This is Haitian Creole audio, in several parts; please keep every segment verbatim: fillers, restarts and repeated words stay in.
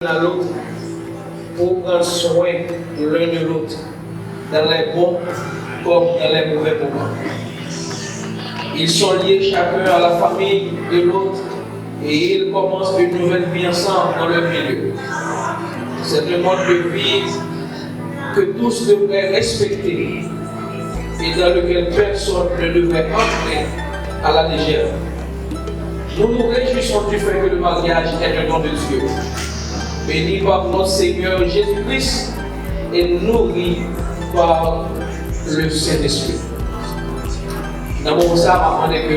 à l'autre pour prendre soin l'un de l'autre dans les bons comme dans les mauvais moments. Ils sont liés chacun à la famille de l'autre et ils commencent une nouvelle vie ensemble dans leur milieu. C'est un mode de vie que tous devraient respecter et dans lequel personne ne devrait entrer à la légère. Nous nous réjouissons du fait que le mariage est un don de Dieu, béni par notre Seigneur Jésus-Christ et nourri par le Saint-Esprit. Nan moman sa a, m ap mande ke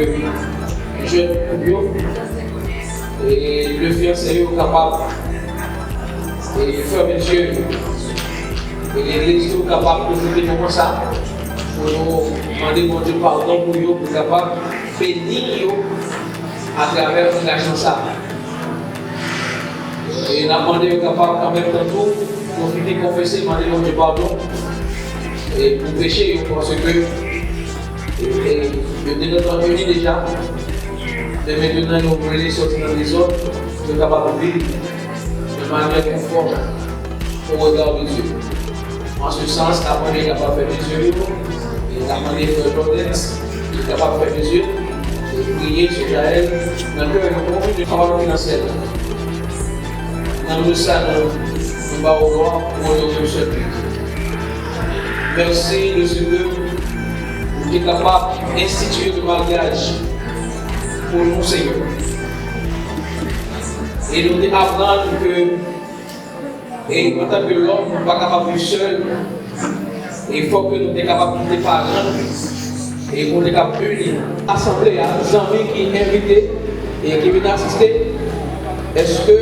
jèn koup yo e lè fiyanse yo kapab e fèmen zye yo. E legliz tou kapab pwofite moman sa pou nou mande Bondye padon pou yo, pou l kapab beni yo atravè angajman sa. E n ap mande yo kapab an menm tan tou pwofite konfese, mande Bondye padon e pou peche yo, paske e, yo te gentan ini deja, men mentnan yo vle soti nan dezòd, yo kapab viv de manyè konfòm o rega de Dye. An se sans, n ap mande yo kapab fèmen zye yo, e n ap mande frè Jòdens li kapab fèmen zye, e priye sou Jaèl nan kè yo konveni pawòl ki nan syèl la. Nan nou sa nou, nou ba w glwa pou onore yon sèl Bondye. Mèsi de ce que ou te kapab enstitiye le maryaj pou nou, Senyè. E nou te aprann ke, e, antanke lòm, nou pa kapab viv sèl. E fòk ke nou te kapab kite paran nou e pou nou te kapab ini. Asanble a, zanmi ki envite e ki vin asiste, èske,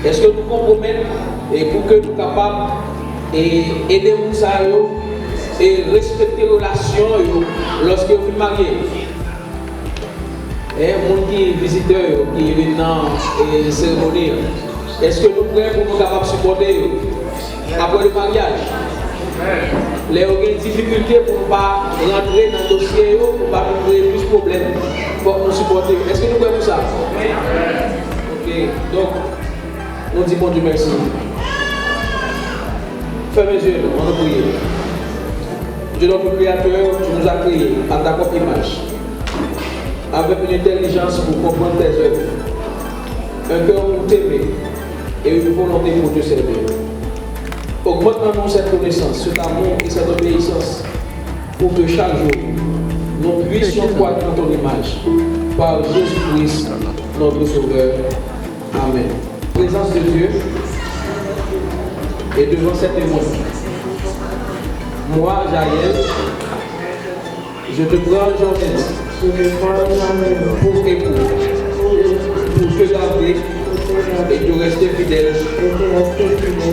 èske nou konpwomèt e pou ke nou kapab e ede moun sa yo e respekte relasyon yo lòske yo fin marye? E moun ki vizitè yo, ki vin nan e seremoni an, èske nou prè pou nou kapab sipòte yo apre le maryaj? Lè yo gen difikilte, pou nou pa rantre nan dosye yo, pou pa nou kreye plis pwoblèm, fòk nou sipòte yo. Èske nou prè pou sa? Ok. Donk, nou di Bondye mèsi. Fèmen zye nou, ann nou priye. Dieu notre Créateur, tu nous as créés à ta propre image, avec une intelligence pour comprendre tes œuvres, un cœur pour t'aimer et une volonté pour te servir. Augmente en nous cette connaissance, cet amour et cette obéissance, pour que chaque jour, nous puissions croître dans ton image, par Jésus-Christ, notre Sauveur. Amen. Présence de Dieu et devant ses témoins. Moi, Jaël, je te prends, Jean-Denis, je te prends, Jean-Denis, pour époux, pour te garder et te rester fidèle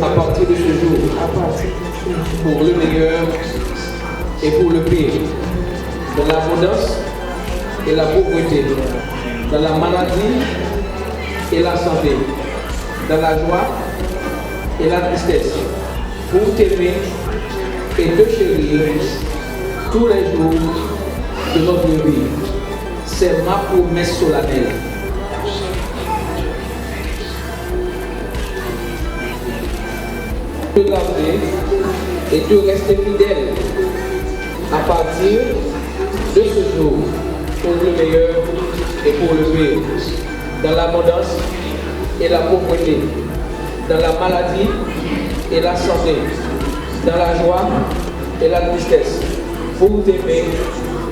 à partir de ce jour, pour le meilleur et pour le pire, dans l'abondance et la pauvreté, dans la maladie et la santé, dans la joie et la tristesse, pour t'aimer et te chérir tous les jours de notre vie. C'est ma promesse solennelle. Te garder et te rester fidèle à partir de ce jour, pour le meilleur et pour le pire, dans l'abondance et la pauvreté, dans la maladie et la santé, dans la joie et la tristesse, pour t'aimer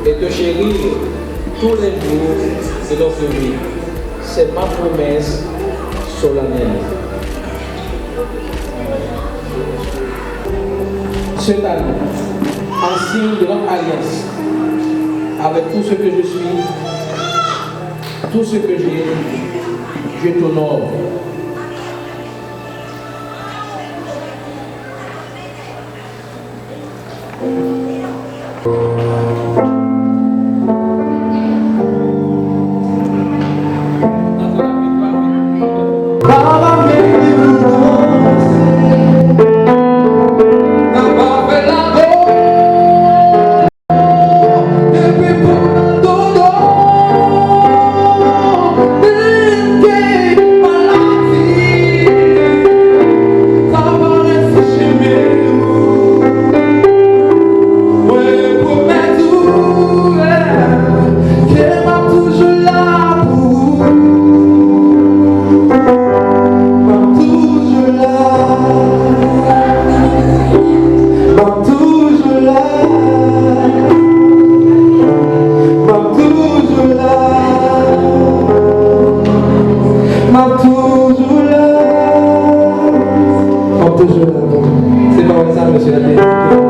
Et te chérir tous les jours de notre vie. C'est ma promesse solennelle. Cette année, en signe de notre alliance, avec tout ce que je suis, tout ce que j'ai, je t'honore. Sa pa ret sou chemen ou. Mwen pwomèt ou, eh, ke m ap toujou la pou ou. M ap toujou la. M ap toujou la. M ap toujou la. M ap toujou la. M ap toujou la. Se pawòl sa, mesye, la te.